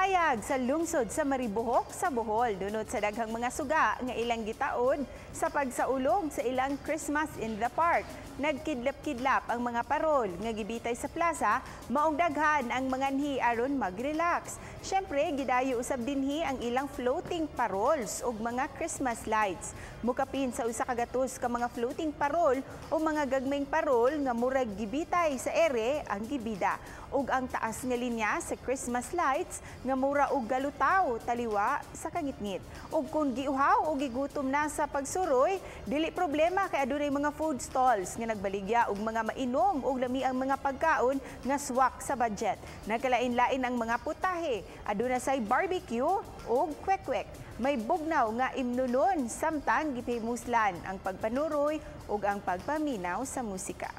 Gihayag sa lungsod sa Maribojoc sa Bohol dunot sa daghang mga suga nga ilang gitaod sa pagsaulog sa ilang Christmas in the Park. Nagkidlap-kidlap ang mga parol nga gibitay sa plaza, maong daghan ang mga anhi aron mag-relax. Syempre, gidayo usab dinhi ang ilang floating parols ug mga Christmas lights. Mukapin sa 100 ka mga floating parol o mga gagmayng parol nga murag gibitay sa ere ang gibida. Ug ang taas nga linya sa Christmas lights nga mura og galutaw taliwa sa kangitngit. Ug kung giuhaw o gigutom na sa pagsuroy, dili problema kay adunay mga food stalls nga nagbaligya og mga mainom ug lami ang mga pagkaon nga swak sa budget. Nagkalain-lain ang mga putahe. Aduna say barbecue ug kwek-kwek. May bugnaw nga imnonon samtang gipahimuslan ang pagpanuroy ug ang pagpaminaw sa musika.